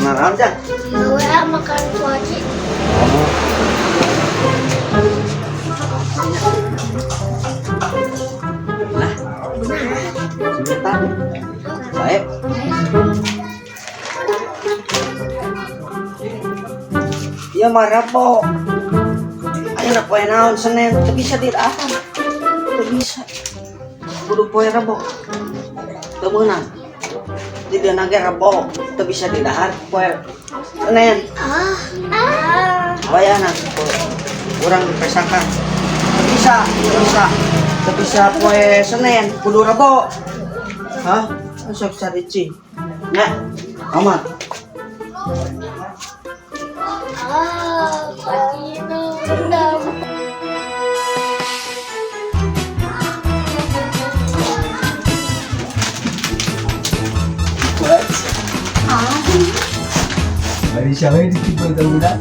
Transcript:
Benar aja. Ya we makan kuaci. Oh. Nah, sebentar. Baik. Iya mah Rebo. Ayo poe naon Senin, teu bisa didahar. Teu bisa. Kudu poe Rebo. Teu meunang. Di dieu ge Rebo, teu bisa didahar poe Senin. Ah. Ah. Wayahna urang dipesakan. Teu bisa, teu bisa. Teu bisa poe Senin, kudu Rebo. Hah? Sok cari. Nya, aman. Ah, kuaci rendang. What? Ah. Bari siapa yang ditipu itu budak?